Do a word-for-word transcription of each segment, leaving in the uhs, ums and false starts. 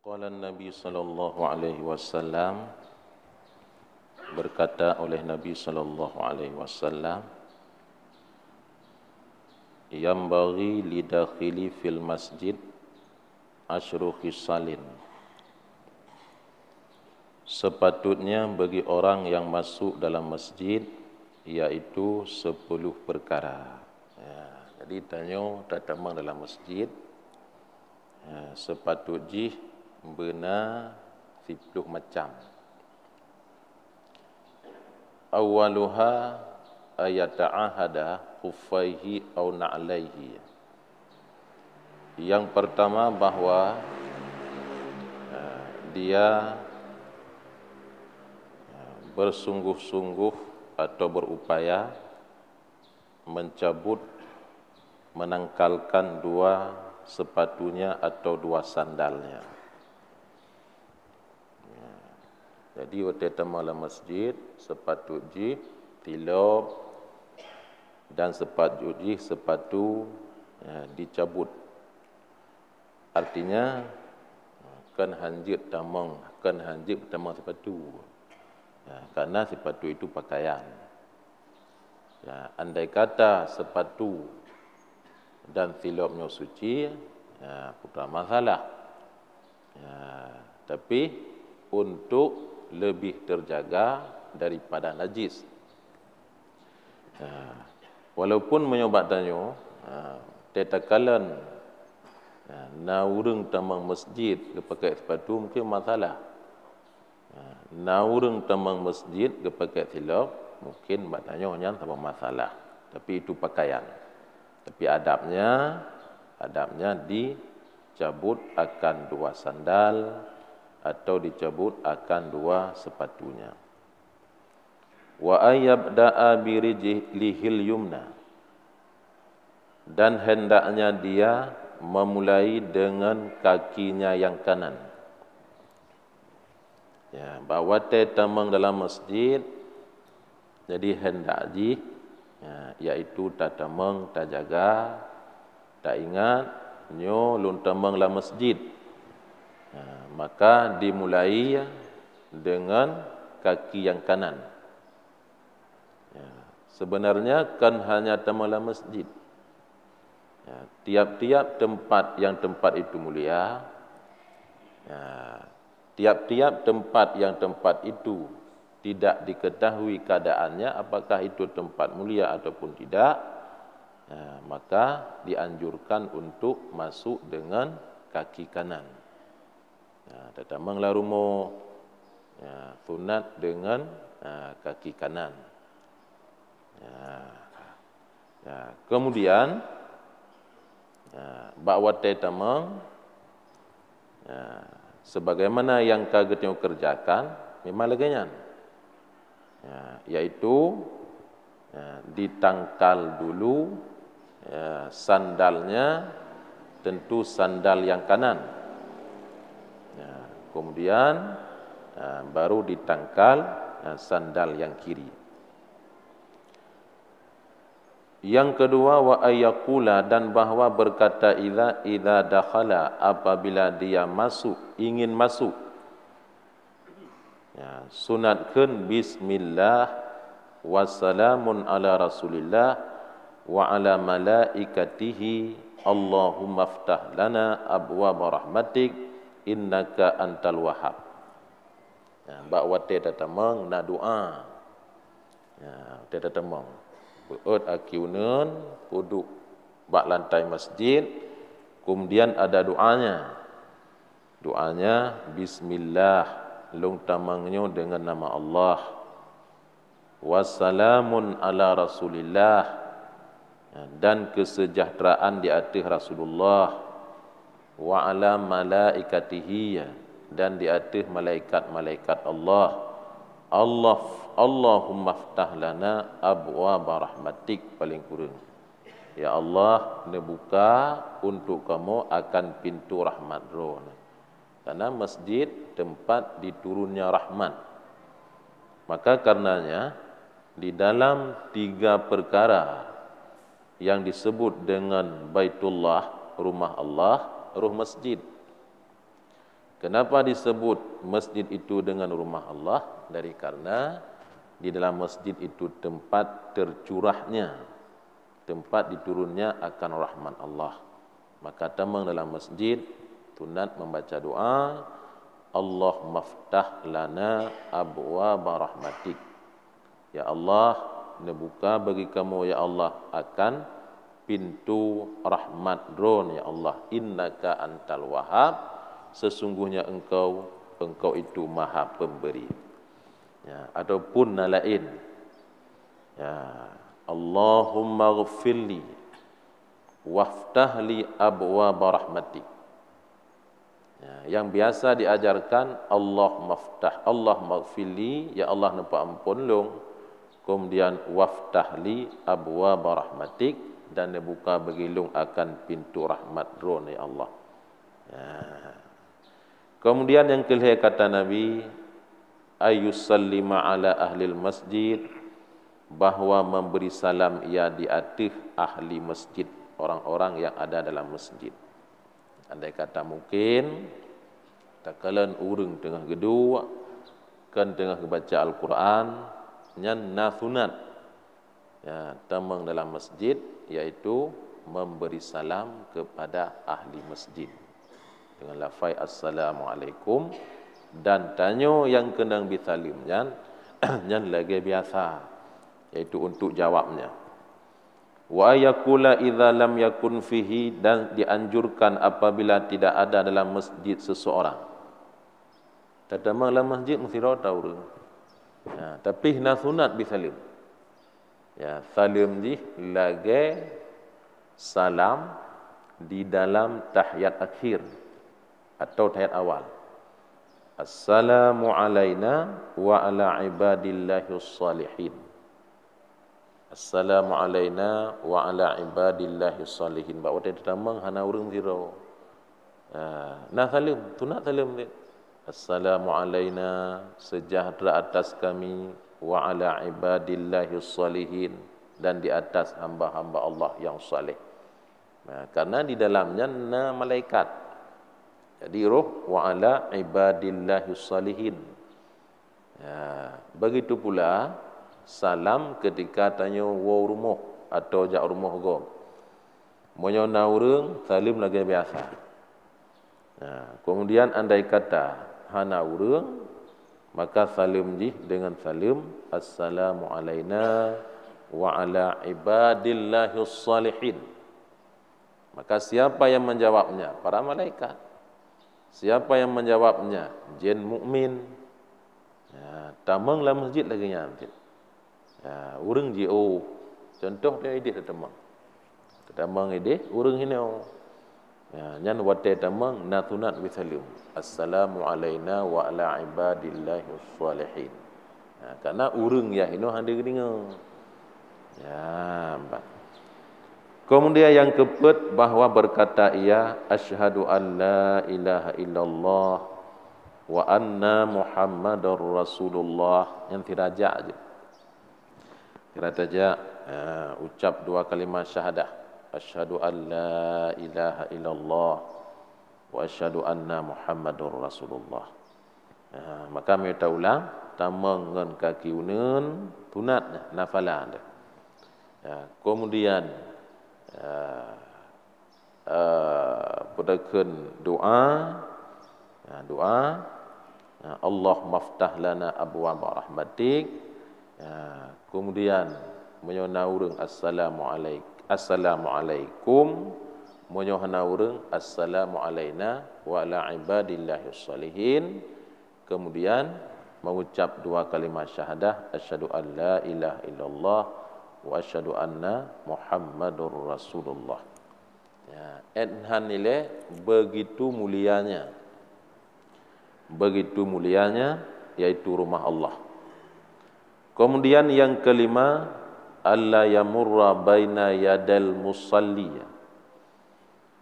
Qala Nabi sallallahu alaihi wasallam, berkata oleh Nabi sallallahu alaihi wasallam, "Yanbaghi lidakhili fil masjid asyru khisalin." Sepatutnya bagi orang yang masuk dalam masjid, yaitu sepuluh perkara. Ya, jadi tanyoe tatamong dalam masjid, ya, sepatut jih beuna siploh macam. Awwaluha ayata'ahada khuffaihi au na'laihi. Yang pertama, bahwa, eh, dia, eh, bersungguh-sungguh atau berupaya mencabut, menangkalkan dua sepatunya atau dua sandalnya. Ya. Jadi, watée tamong lam masjid, sepatut jih tilop dan sepatut jih sepatu, ya, dicabut. Artinya, kon hanjeuet tamong, kon hanjeuet tamong sepatu. Ya, karena sepatu itu pakaian. Ya, andai kata sepatu dan tilop nyoe suci, ya, bukan masalah. Ya, tapi untuk lebih terjaga daripada najis. Ya, walaupun meunyoe bak tanyoe, ya, teuh takalon, ya, na ureuëng tamong masjid geupakai sepatu mungkin masalah. Ya, na ureuëng tamong masjid geupakai tilop, mungkin bak tanyoe nyan sama masalah. Tapi itu pakaian. Tapi adabnya, adabnya dicabut akan dua sandal atau dicabut akan dua sepatunya. Wa ayyabda'a birijlihil yumna. Dan hendaknya dia memulai dengan kakinya yang kanan. Ya, bak watée tamong dalam masjid, jadi hendak jih, ya, yaitu tatamong tajaga, taingat, nyoe lôn tamong lam masjid. Ya, maka dimulai dengan kaki yang kanan. Ya, sebenarnya kan hanya tamong lam masjid. Ya, tiap-tiap tempat yang tempat itu mulia, ya, tiap-tiap tempat yang tempat itu tidak diketahui keadaannya, apakah itu tempat mulia ataupun tidak, ya, maka dianjurkan untuk masuk dengan kaki kanan. Ya, tatamong lam rumoh, ya, sunat dengan, ya, kaki kanan. Ya. Ya, kemudian, ya, bak watée tamong, ya, sebagaimana yang ka geutanyoe kerjakan, memang lagée nyan. Ya, yaitu, ya, ditangkal dulu, ya, sandalnya, tentu sandal yang kanan. Ya, kemudian, ya, baru ditangkal, ya, sandal yang kiri. Yang kedua, wa ayyakula, dan bahwa berkata idza, idza dakhala, apabila dia masuk, ingin masuk. Ya, sunat kheun bismillah, wassalamun ala Rasulillah, wa ala malaikatihi, Allahumma ftah lana abwaba rahmatik, innaka antal wahhab. Ya, bak watée tatamong na doa. Ya, watée tatamong. Beuet aki uneun, peuduek bak lantai masjid, kemudian ada doanya. Doanya, "Bismillah, lôn tamong nyoe deungon nama Allah. Wassalamun ala Rasulillah, dan kesejahteraan di ateueh Rasulullah, wa ala malaikatihi, dan di ateueh malaikat-malaikat Allah. Allah, Allahumma ftah lana abwaba rahmatik," paling kureueng. Ya Allah, neubuka untuk kamoe akan pintoe rahmat Droeneuh. Karena masjid tempat diturunnya rahmat. Maka karenanya, di dalam tiga perkara yang disebut dengan Baitullah, rumah Allah, roh masjid. Kenapa disebut masjid itu dengan rumah Allah? Dari karena di dalam masjid itu tempat tercurahnya, tempat diturunnya akan rahmat Allah. Maka tamong dalam masjid, sunat membaca doa, "Allahummaftah lana abwaba rahmatik." Ya Allah, neubuka bagi kamoe, ya Allah, akan pintu rahmat Droe, ya Allah. Innaka antal wahhab, sesungguhnya Engkau, Engkau itu Maha Pemberi. Ya, ataupun na laén. Ya, Allahumma ghfirli waftah li abwaba rahmatik. Ya, yang biasa diajarkan, "Allahummaftah, Allahummaghfirli, ya Allah, neupeuampôn lôn." Kemudian, "Waftah li abwaba rahmatik," dan neubuka bagi lôn akan pintu rahmat Droe, ya Allah. Ya. Kemudian yang kelhée kata Nabi, "Ayyusallima ala ahlil masjid," bahwa memberi salam ia di ateueh ahli masjid, orang-orang yang ada dalam masjid. Andai kata mungkin, takalon ureuëng teungoh geuduek, kon teungoh geubaca Al-Quran, nyan na sunat, ya, tamong dalam masjid, yaitu memberi salam kepada ahli masjid dengan lafai "Assalamualaikum," dan tanyoe nyang keunong bri saleuem nyan, nyan lagée biasa, yaitu untuk jawabnya. "Wa ayyakula idza lam yakun fihi," dan dianjurkan apabila tidak ada dalam masjid seseorang. Tatamong lam masjid meusidroe ata ureuëng. Ya, tapi na sunat bri saleuem. Ya, saleuem jih lagée salam di dalam tahiyat akhir atau tahiyat awal. "Assalamu alaina wa ala ibadillahis salihin." "Assalamu alaina wa ala ibadillahis salihin." Bak watée tatamong hana ureuëng sidroe. Ha, na saleuem, sunat saleuem deh. "Assalamu alaina, sejahtera atas kami, wa ala ibadillahis salihin, dan di atas hamba-hamba Allah yang saleh." Nah, karena di dalamnya na malaikat. Jadi, roh, "Wa ala ibadillahis salihin." Ya, begitu pula salam ketika tanyoe woe rumoh atau jak rumoh gob. Meunyoe na ureuëng, saleuem lagée biasa. Ya, kemudian andai kata hana ureuëng, maka saleuem jih dengan saleuem, "Assalamu alaina wa ala ibadillahis salihin." Maka siapa yang menjawabnya? Para malaikat. Siapa yang menjawabnya? Jin mukmin. Ya, tamong lam masjid lagée nyan cit. Ya, ureuëng jiôh. Contoh tanyoe ideh tatamong. Tatamong ideh ureuëng hinoe. Ya, nyan watée tamong na sunat bri saleuem. "Assalamu alaina wa ala ibadillahis salihin." Ya, karena ureuëng nyang hinoe hana geudeungoe. Ya, bah. Kemudian yang keempat, bahwa berkata ia, "Asyhadu an la ilaha illallah wa anna Muhammadar Rasulullah." Nyan sirajak jih. Sirajak, ya, ucap dua kalimat syahadah. "Asyhadu an la ilaha illallah wa asyhadu anna Muhammadar Rasulullah." Ha, maka meunyoe taulang, tamong ngon kaki uneuen, sunat nyan, nafalan deh. Ya, kemudian, ya, eh, peue takheun doa, ya, doa, ya, "Allahummaftah lana abwaba rahmatik." Ya, kemudian, meunyoe na ureuëng, "Assalamu alaik-, assalamu alaikum." Meunyoe hana ureuëng, "Assalamu alaina wa ala ibadillahis salihin." Kemudian mengucap dua kalimat syahadah, "Asyhadu an la ilaha illallah wa asyhadu anna Muhammadur Rasulullah." Ya, 'et han ilée begitu mulianya. Begitu mulianya, yaitu rumah Allah. Kemudian yang kelima, "Alla yamurra baina yadal musalli."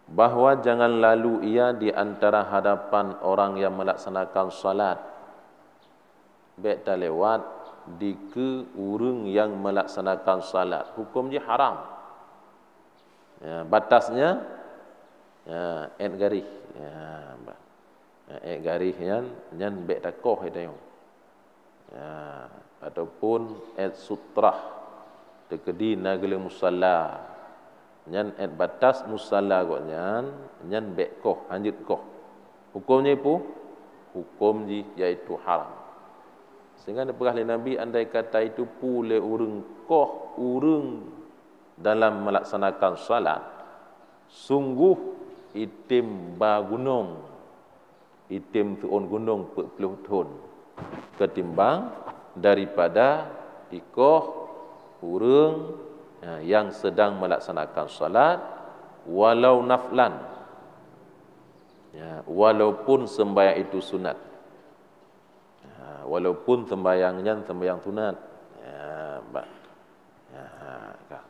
Bahwa jangan lalu ia di antara hadapan orang yang melaksanakan salat. Bék talewat dikeue ureuëng nyang melaksanakan salat. Huköm jih haram. Ya, batasnya, ya, 'et garéh. Ya, bah. Ék garéh nyan, nyan bék takoh geutanyoe. Ya, ataupun ék sutrah, teukeudi na geuleum musala. Nyan ék batas musala gobnyan, nyan bék koh, hanjeuet koh. Huköm jih peue? Huköm jih yaitu haram. Sehingga neupeugah lé Nabi, andai kata itu peue lé ureuëng koh ureuëng dalam melaksanakan salat, sungguh item ba gunong, item teuôn gunong peuet ploh thon, ketimbang daripada ikoh ureuëng, ya, yang sedang melaksanakan salat, walau naflan, ya, walaupun sembahyang itu sunat. Ya, walaupun sembahyang nyan sembahyang sunat. Ya, ba-, ya, ka.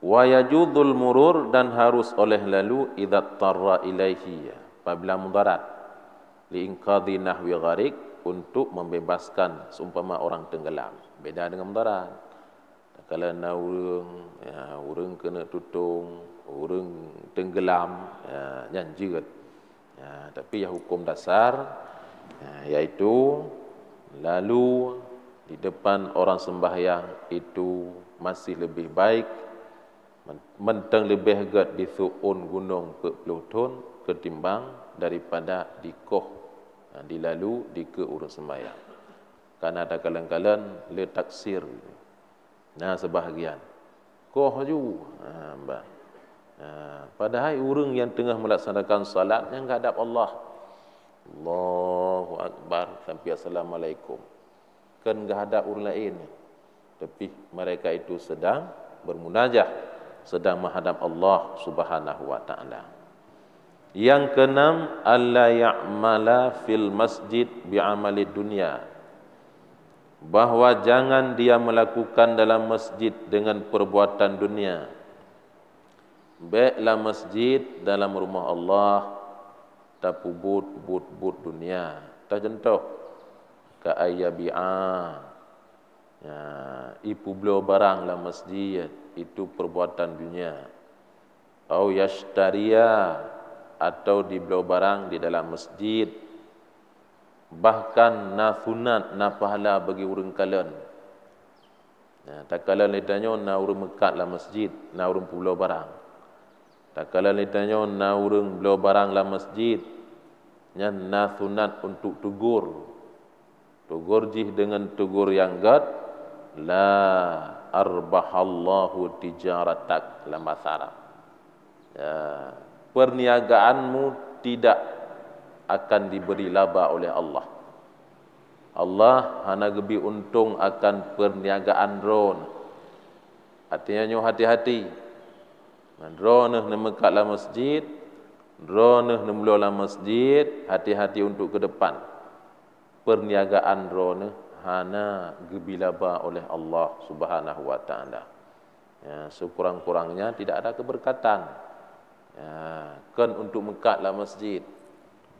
Wa yajuzul murur, dan harus oleh lalu, idza tarra ilaihi, ya, apabila mudarat, li inqadhi nahwi gharik, untuk membebaskan seumpama orang tenggelam. Beda dengan mudarat. Takalon na ureuëng, ya, ureuëng keuneuk tutong, ureuëng tenggelam, ya, nyan jeuet. Ya, tapi ya huköm dasar, ya, yaitu lalu di depan orang sembahyang itu masih lebih baik, men-, mantong leubeh gét di teuôn gunong peuet ploh thon ketimbang daripada dikoh, ya, dilalu dikeue ureuëng sembahyang. Karena takalon-kalon le taksir. Nah, sebahagian koh ju. Ha, bah. Ha, padahai ureuëng nyang teungoh meulaksanakan salat nyang geuhadab Allah. Allahu Akbar sampai assalamualaikum. Kan geuhadab ureuëng laén. Tapi mereka itu sedang bermunajah, sedang menghadap Allah Subhanahu wa Taala. Yang keenam, alla ya'mala fil masjid bi amali dunia. Bahwa jangan dia melakukan dalam masjid dengan perbuatan dunia. Bék lam masjid, dalam rumah Allah, tapeubuet buet-buet dunia. Tacontoh, ka ayyabi'a. Ya, ipeubloe barang lam masjid, itu perbuatan dunia. Au yashtariya, atau dibloe barang di dalam masjid. Bahkan na sunat, na pahala bagi ureuëng kalon. Ya, takalon lé tanyoe na ureuëng meukat lam masjid, na ureuëng peubloe barang. Takalon lé tanyoe na ureuëng bloe barang lam masjid, nyan na sunat untuk tegur. Tegur jih deungon tegur nyang gét, "La arbahallahu tijaratak," lam basa Arab. Ya, perniagaanmu tidak akan diberi laba oleh Allah. Allah hana geubri untông akan perniagaan droeneuh. Artinya nyoe hati-hati. Droeneuh neumeukat lam masjid, droeneuh neubloe lam masjid, hati-hati untuk ke depan. Perniagaan droeneuh hana geubri laba oleh Allah Subhanahu wa Taala. Ya, sekurang-kurangnya tidak ada keberkatan. Ya, kon untuk meukat lam masjid,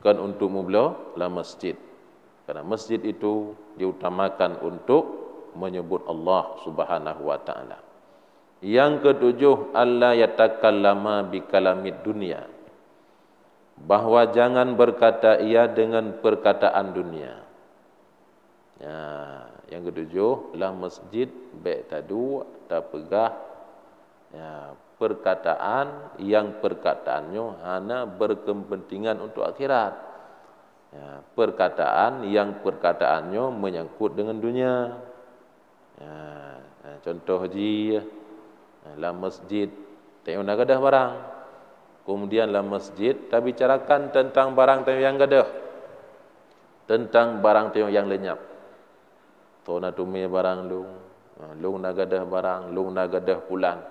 kon untuk meubloe lam masjid. Karena masjid itu diutamakan untuk menyebut Allah Subhanahu wa Taala. Yang ketujuh, alla yatakallama bi kalamid dunia. Bahwa jangan berkata ia dengan perkataan dunia. Ya, yang ketujuh, lam masjid bék taduek tapeugah, ya, perkataan yang perkataannyo hana berkepentingan untuk akhirat. Ya, perkataan yang perkataannyo menyangkut dengan dunia. Ya, ya, contoh jih, ya, lam masjid, tanyoe na gadôh barang. Kemudian lam masjid tabicarakan tentang barang tanyoe nyang gadôh. Tentang barang tanyoe nyang leunyap. Toh na teumé barang lôn, lôn na gadôh barang, lôn na gadôh pulan.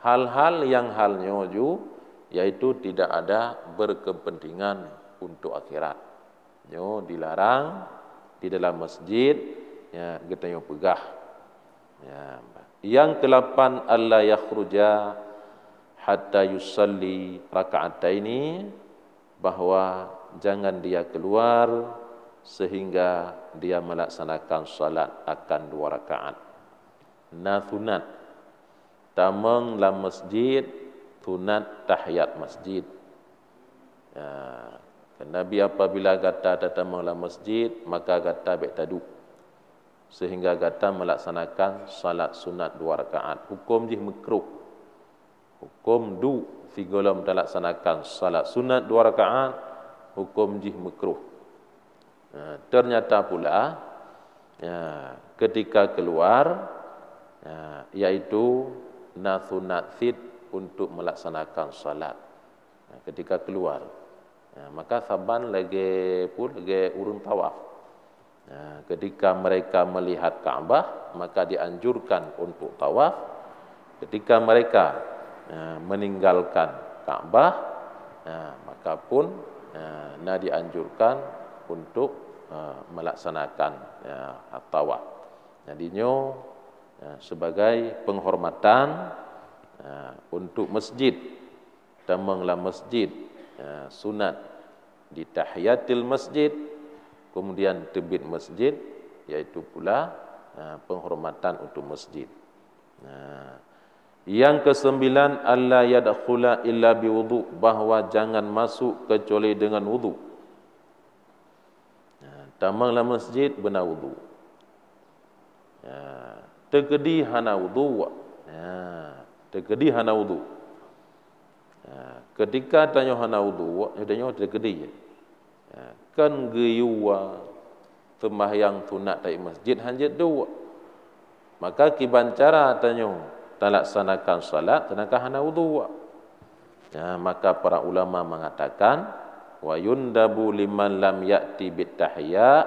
Hal-hal nyang hal nyoe ju, yaitu tidak ada berkepentingan untuk akhirat. Nyoe dilarang di dalam masjid, ya, geutanyoe peugah. Ya. Yang kelapan, alla yakhruja hatta yusalli raka'ataini, bahwa jangan dia keluar sehingga dia melaksanakan salat akan dua rakaat. Na sunat tamong lam masjid, sunat tahiyat masjid. Ya, kheun Nabi, apabila gata tatamong lam masjid, maka gata bék taduek, sehingga gata melaksanakan salat sunat dua rakaat. Huköm jih meukruh. Huköm duek sigohlom talaksanakan salat sunat dua rakaat, huköm jih meukruh. Nah, ternyata pula, ya, ketika keluar, ya, yaitu na sunat cit untuk melaksanakan salat. Nah, ketika keluar, ya, maka saban lagée pun lagée ureuëng tawaf. Nah, ketika mereka melihat Ka'bah, maka dianjurkan untuk tawaf. Ketika mereka, ya, meninggalkan Ka'bah, ya, maka pun, ya, na dianjurkan untuk, ya, melaksanakan, ya, tawaf. Jadi nyoe, ya, sebagai penghormatan, ya, untuk masjid. Tamong lam masjid, ya, sunat di tahiyatil masjid, kemudian teubiet masjid, yaitu pula, ya, penghormatan untuk masjid. Nah, yang kesembilan, alla yadkhula illa biwudu, bahwa jangan masuk kecuali dengan wudu. Nah, tamong lam masjid beuna wudu. Ya, teukeudi hana wudu. Ya, teukeudi hana wudu. Ya, ketika tanyoe hana wudu, ya, tanyoe teukeudi. Ya, kan geuyue seumbahyang sunat tahiyatul masjid hanjeuet duek. Maka kiban cara tanyoe talaksanakan salat sedangkan hana wudu. Ya, maka para ulama mengatakan, wa yundabu liman lam ya'ti bit tahiyya,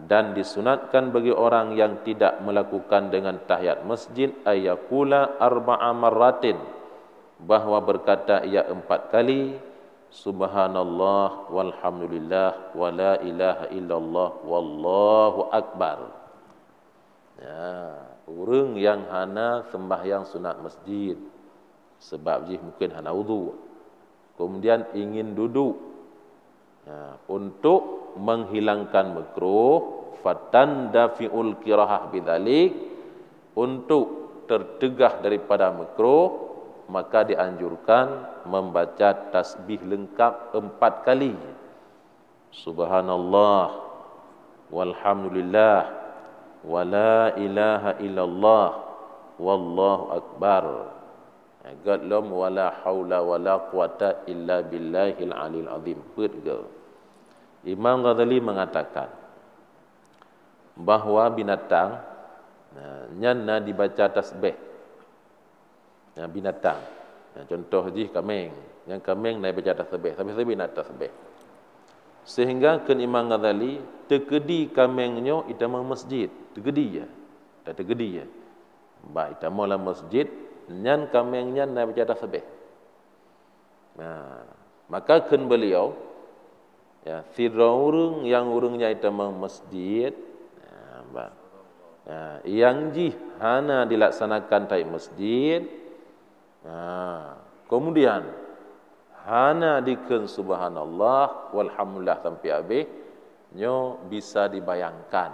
dan disunatkan bagi orang yang tidak melakukan dengan tahiyat masjid, ayyakula arba'a marratin, bahwa berkata ia empat kali, subhanallah, walhamdulillah, wa la ilaha illallah, wallahu akbar. Ya, ureuëng nyang hana seumbahyang sunat masjid, sabab jih mungken hana wudu, kemudian ingin duduk, ya, untuk menghilangkan makruh, fatandafi'ul kirahah bidzalik, untuk tercegah daripada makruh, maka dianjurkan membaca tasbih lengkap empat kali. Subhanallah, walhamdulillah, wa la ilaha illallah, wallahu akbar. Göt lom, wala haula wala quwata illa billahil aliyil azim. Peuet göt. Imam Ghazali mengatakan bahwa binatang, nah, nyan na dibaca tasbih. Nah, binatang. Nah, contoh jih kaméng. Nyang kaméng na baca tasbih, sabe-sabe na tasbih. Sehingga kheun Imam Ghazali, teukeudi kaméng nyoe itamong masjid, teukeudi ya. Dah teukeudi ya. Bah itamong lam masjid, nyan kaméng nyan na baca tasbih. Nah, maka kheun beliau, ya, sidroe ureuëng nyang ureuëng nyan itamong masjid, ya, bah, ya, nyang jih hana dilaksanakan tahiyatul masjid, nah, kemudian hana dikheun subhanallah, walhamdulillah sampai habéh, nyoe bisa dibayangkan.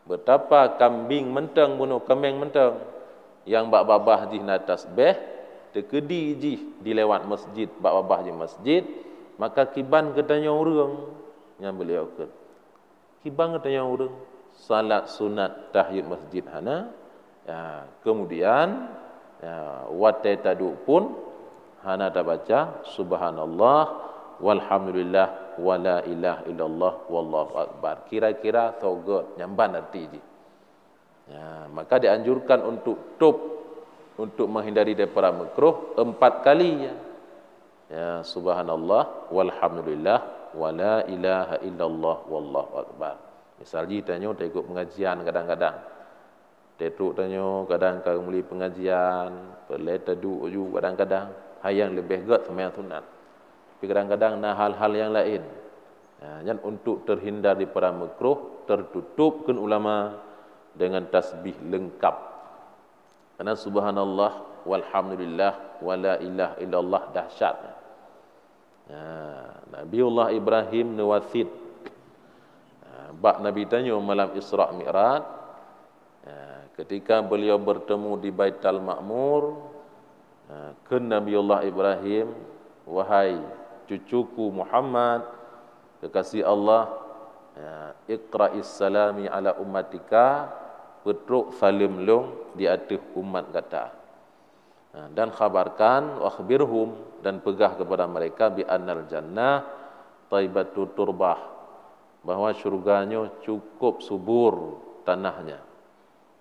Beutapa kambing mantong bunoe kaméng mantong, nyang bak babah jih na tasbih, teukeudi jih dilewat masjid bak babah jih masjid, maka kiban geutanyoe ureuëng, nyang beliau kheun. Kiban geutanyoe ureuëng, salat sunat tahiyatul masjid hana, ya, kemudian, ya, watée taduek pun hana tabaca subhanallah, walhamdulillah, wa la ilaha illallah, wallahu akbar. Kira-kira soe göt, nyan ban arti jih. Ya, maka dianjurkan untuk tôb, untuk menghindari daripada makruh empat kali, ya. Ya, subhanallah, walhamdulillah, wa la ilaha illallah, wallahu akbar. Misal jih tanyoe taikot pengajian kadang-kadang. Tetruk tanyoe kadang ka meuli pengajian, peureulée taduek ju kadang-kadang, hai nyang leubeh göt seumayang sunat. Tapi kadang-kadang na hal-hal nyang laén. Ya, nyan untuk terhindar daripada makruh, tertutup kheun ulama dengan tasbih lengkap. Karena subhanallah, walhamdulillah, wa la ilaha illallah dahsyat. Ya, Nabiullah Ibrahim neuwasiet, ya, bak Nabi tanyoe malam Isra Mi'raj, ya, ketika beliau bertemu di Baitul Ma'mur, ya, kheun Nabiullah Ibrahim, "Wahai cucuku Muhammad, kekasih Allah, ya, iqra'is salami ala ummatika, peutrok saleuem lôn di ateueh umat gata. Ha, dan khabarkan, wakhbirhum, dan peugah kepada mereka, bi annal jannah thayyibatu turbah, bahwa syurga nyoe cukup subur tanahnya.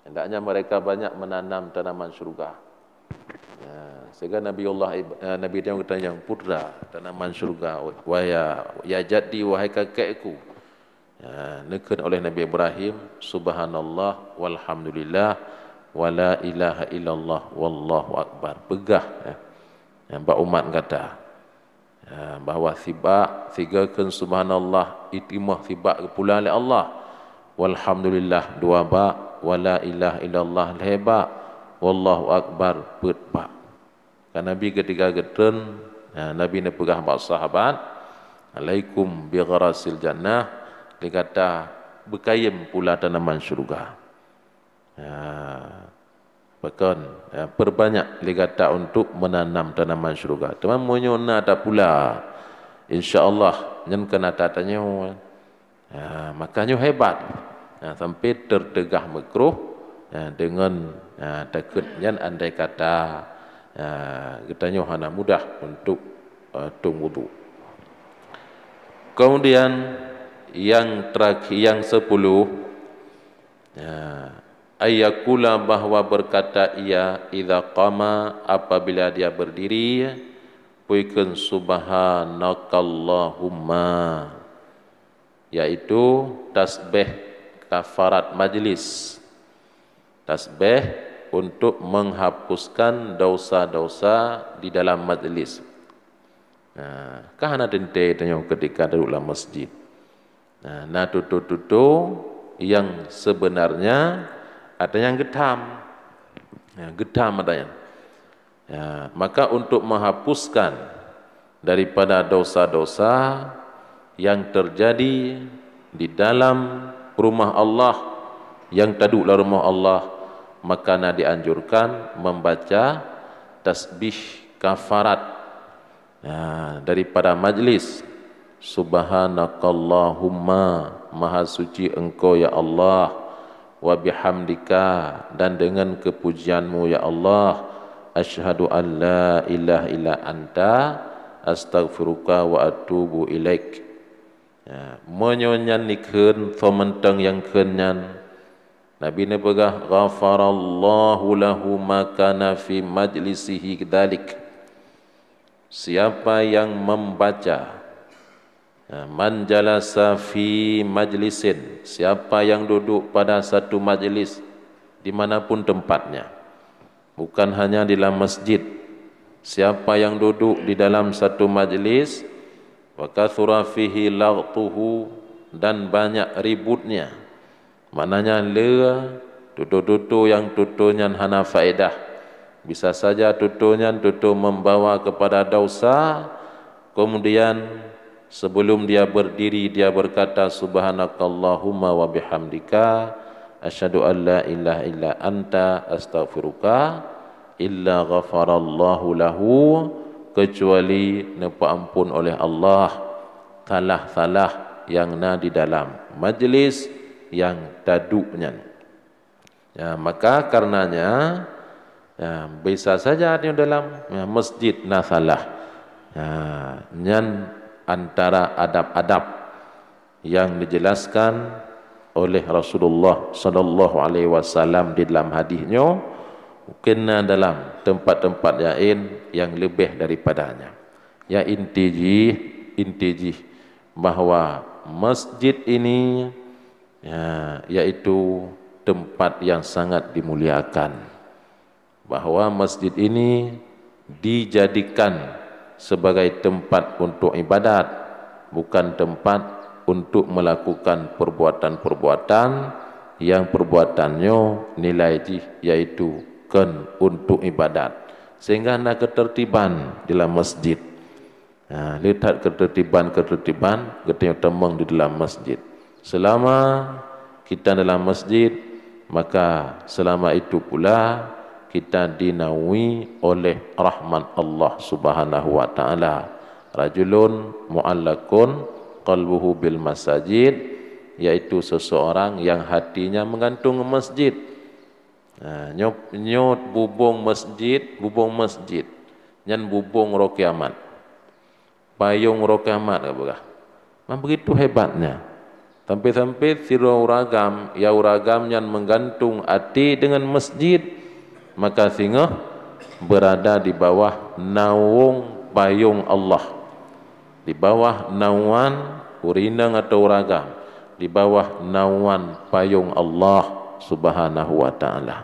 Hendaknya mereka banyak menanam tanaman syurga. Ya, sehingga Nabiullah Ib-, eh, Nabi Ibrahim geutanyong, "Peue tanaman syurga, wahai, ya jaddi, wahai kakekku?" Ya, neukheun oleh Nabi Ibrahim, "Subhanallah, walhamdulillah, wala ilaha illallah, wallahu akbar." Peugah, ya, ya, bak umat gata. Ya, bahwa sibak, sigoe kheun subhanallah, itimoh sibak geupula lé Allah. Walhamdulillah, dua bak, wala ilaha illallah, lhée bak, wallahu akbar, peuet bak. Ka Nabi ketika geutreun, ya, Nabi neupeugah bak sahabat, "Alaikum bi gharasil jannah," lé gata beukayém pula tanaman syurga. Ya, pakon, ya, perbanyak lé gata untuk menanam tanaman syurga. Teuma meunyoe na tapula, insya Allah, nyan keunan tatanyoe. Ya, maka nyoe hebat. Ya, sampai tertegah meukruh, ya, dengan, ya, takheun nyan andai kata, ya, geutanyoe hana mudah untuk, eh, tueng wudu. Kemudian yang terakhir, yang sepuluh, ya, ayyakula, bahwa berkata ia, idza qama, apabila dia berdiri, peue kheun subhanakallahumma, yaitu tasbih kafarat majlis. Tasbih untuk menghapuskan dosa-dosa di dalam majlis. Nah, ka hana teuntée tanyoe ketika duek lam masjid. Nah, na tutoe-tutoe yang sebenarnya ada yang geutam. Nah, geutam ada yang. Ya, maka untuk menghapuskan daripada dosa-dosa yang terjadi di dalam rumah Allah, yang taduek lam rumah Allah, maka na dianjurkan membaca tasbih kafarat, ya, daripada majlis. Subhanakallahumma, maha suci Engkau ya Allah, wa bihamdika, dan dengan kepujian-Mu ya Allah, asyhadu an la ilaha illa anta, astaghfiruka wa atubu ilaik. Ya, meunyoe nyan neukheun, soe mantong nyang kheun nyan, Nabi neupeugah, "Ghafarallahu lahu ma kana fi majlisihi dzalik." Siapa yang membaca, ya, man jalasa fi majlisin, siapa yang duduk pada satu majlis, di mana pun tempatnya, bukan hanya di dalam masjid. Siapa yang duduk di dalam satu majlis, wa kathura fihi laghtuhu, dan banyak ributnya, maknanya le tutoe-tutoe nyang tutoe nyan hana faedah. Bisa saja tutoe nyan tutoe membawa kepada dosa. Kemudian, sebelum dia berdiri, dia berkata, "Subhanakallahumma wa bihamdika, asyhadu an la ilaha illa anta, astaghfiruka," illa ghafarallahu lahu, kecuali neupeuampon oleh Allah salah-salah nyang na di dalam majlis nyang taduek nyan. Ya, maka karenanya, ya, bisa saja di dalam, ya, masjid na salah. Ya, nyan antara adab-adab yang dijelaskan oleh Rasulullah sallallahu alaihi wasallam di dalam hadis nyoe, mungkin na dalam tempat-tempat laén yang lebih daripadanya. Ya, inti jih, inti jih bahwa masjid ini, ya, yaitu tempat yang sangat dimuliakan, bahwa masjid ini dijadikan sebagai tempat untuk ibadat, bukan tempat untuk melakukan perbuatan-perbuatan yang perbuatan nyoe nilai jih yaitu kon untuk ibadat, sehingga na ketertiban di dalam masjid. Ha, le that ketertiban-ketertiban geutanyoe tamong di dalam masjid. Selama kita dalam masjid, maka selama itu pula kita dinaungi oleh rahmat Allah Subhanahu wa Taala. Rajulun mu'allaqun qalbuhu bil masajid, yaitu seseorang yang hatinya menggantung masjid. Nah, nyoe, nyoe bubông masjid, bubông masjid. Nyan bubông roh kiamat. Payông roh kiamat, ka peugah. Memang begitu hebatnya. Sampai-sampai sidroe ureueng agam, ya ureueng agam nyan menggantung até dengan masjid, maka singoh berada di bawah naung payông Allah. Di bawah naungan ureueng inong atau ureueng agam, di bawah naungan payông Allah Subhanahu wa Ta'ala.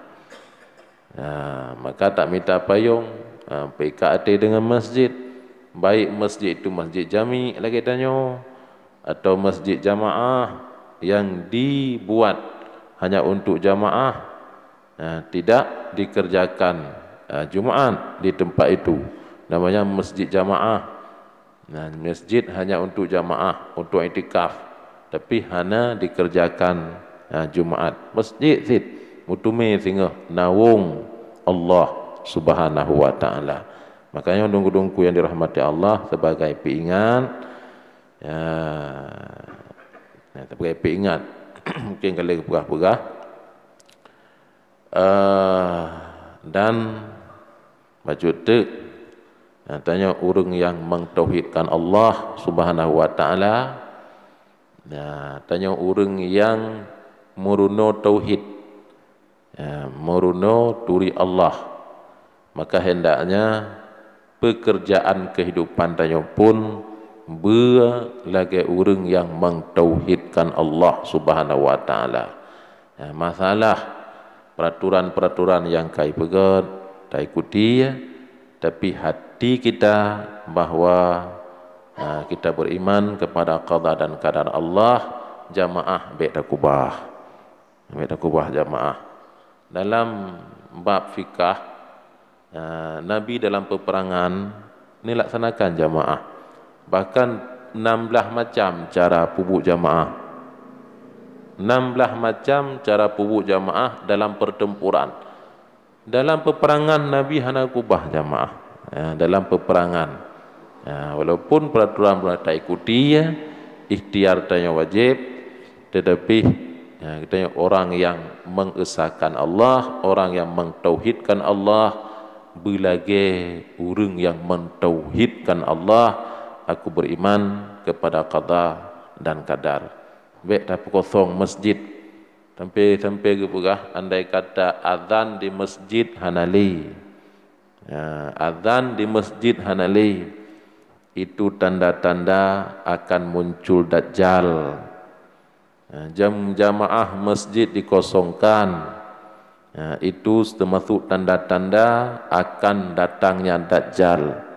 Ha, maka tak mita payông, ha, peuikat até deungon masjid. Baik masjid itu masjid jami lagée tanyoe, atau masjid jamaah yang dibuat hanya untuk jamaah, ha, tidak dikerjakan, ha, Jumaat di tempat itu. Namanya masjid jamaah. Nah, masjid hanya untuk jamaah, untuk iktikaf, tapi hana dikerjakan, ha, Jumaat. Masjid cit meuteumé singoh naung Allah Subhanahu wa Ta'ala. Makanya, teungku-teungku yang dirahmati Allah, sebagai peuingat, ya, ya, sebagai peuingat, mungkin ka lheueh peugah-peugah, eh, dan bacut teuk, ya, tanyoe ureueng nyang meutauhidkan Allah Subhanahu wa Ta'ala, ya, tanyoe ureueng nyang meurunoe tauhid, ya, meurunoe turi Allah, maka hendaknya pekerjaan kehidupan tanyoe pun beu lagée ureueng nyang meutauhidkan Allah Subhanahu wa Ta'ala. Ya, masalah peraturan-peraturan nyang ka ipeugét, taikuti, tapi hati kita bahwa, ha, kita beriman kepada qada dan qadar Allah, jamaah bék takubah. Bék takubah jamaah. Dalam bab fikah, ya, Nabi dalam peperangan ni laksanakan jamaah. Bahkan enam belas macam cara peubuet jamaah. Enam belas macam cara peubuet jamaah dalam pertempuran. Dalam peperangan Nabi hana kubah jamaah. Ya, dalam peperangan. Ya, walaupun peraturan-peraturan taikuti, ya, ikhtiar tanyoe wajib, tetapi, ya, kita orang yang mengesahkan Allah, orang yang mentauhidkan Allah, beulagée ureueng yang mentauhidkan Allah, aku beriman kepada qada dan qadar. Bék tapeukosong masjid. Sampai-sampai geupeugah, andai kata azan di masjid hana lé. Ya, azan di masjid hana lé. Itu tanda-tanda akan muncul Dajjal. Ya, jam jamaah masjid dikosongkan. Ya, itu termasuk tanda-tanda akan datangnya Dajjal.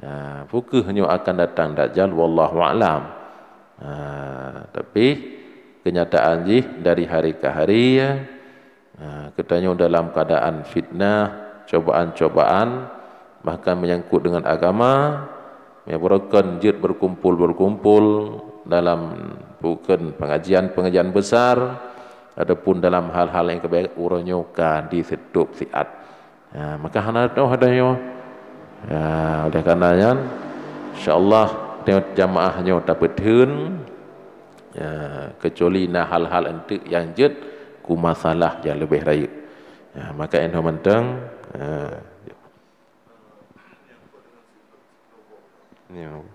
Ya, peu kheueh nyoe akan datang Dajjal, wallahu a'lam. Ha, tapi kenyataan jih dari hari ke hari, ya, ha, geutanyoe dalam keadaan fitnah, cobaan-cobaan, bahkan menyangkut dengan agama, ya, beureukan jeuet berkumpul-berkumpul dalam bukan pengajian-pengajian besar, ataupun dalam hal-hal yang kebaikan, uroe nyoe ka diseutôb siat. Ya, maka hana teuh ada nyoe. Ya, oleh karena nyan, insya-Allah, teuh jamaah nyoe tapeutheun, ya, kecuali na hal-hal enteuk nyang jeuet keu masalah nyang leubeh rayeuk. Ya, maka inong mantong, ya. Nyoe.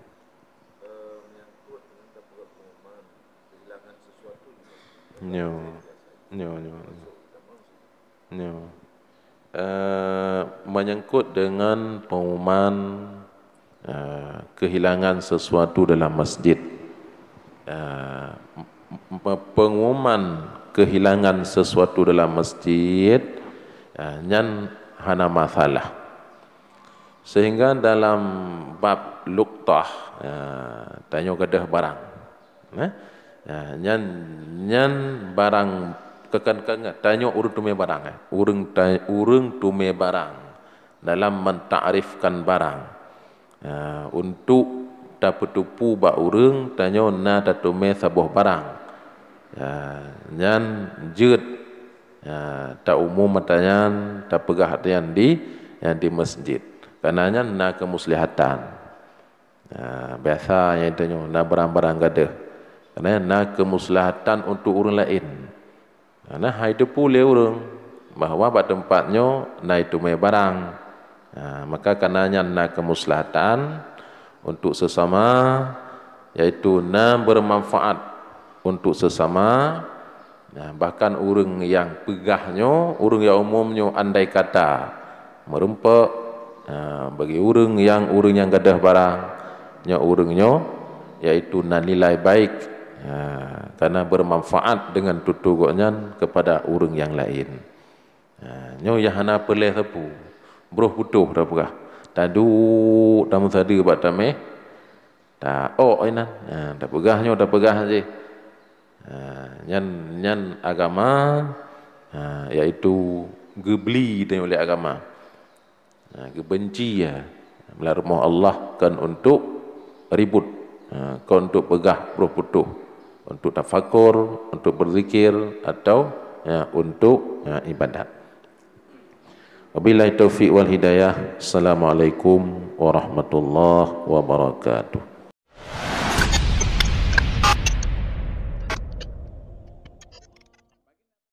Nyoe. Nyoe, nyoe, nyoe. Nyoe. Eh, menyangkut dengan pengumuman, eh, kehilangan sesuatu dalam masjid. Eh, m-, m-, pengumuman kehilangan sesuatu dalam masjid, eh, nyan hana masalah. Sehingga dalam bab luqtah, eh, tanyoe gadôh barang. Eh? Eh, nyan, nyan barang kekan-, kekan-, tanyoe ureuëng teumé barang, eh. Ureuëng ta-, ureuëng teumé barang dalam mentakrifkan barang. Eh, untuk tapeuteupeue bak ureuëng tanyoe na tateumé saboh barang. Eh, nyan jeuet Ya, ta umum ata nyan, tapeugah ata nyan di, ya, di masjid. Karena nyan na kemuslihatan. Ha, biasa nyang tanyoe na barang-barang gadôh. Karena na kemuslahatan untuk ureuëng laén. Nah, hai teupeu lé ureuëng bahwa bak teumpat nyoe na iteumé barang. Ha, maka kana nyan na kemuslahatan untuk sesama, yaitu na bermanfaat untuk sesama. Nah, bahkan ureuëng nyang peugah nyoe, ureuëng nyang umum nyoe andai kata meurumpok, ha, bagi ureuëng nyang, ureuëng nyang gadôh barang, nyoe ureuëng nyoe, yaitu na nilai baik, ha, karena bermanfaat dengan tutoe gobnyan kepada ureuëng nyang laén. Ha, nyoe nyang hana peureulée sapeue, broh putôh tapeugah. Taduek tameusadeue bak tameh, taok inan. Ha, tapeugah nyoe, tapeugah jih. Ha, nyan, nyan agama, ha, yaitu geubli tanyoe lé agama. Ha, geubenci, ya, meulalu rumoh Allah kon untuk ribut, ha, kon untuk peugah broh putôh, untuk tafakur, untuk berzikir, atau, ya, untuk, ya, ibadat. Wabillahi taufiq wal hidayah. Assalamualaikum warahmatullahi wabarakatuh.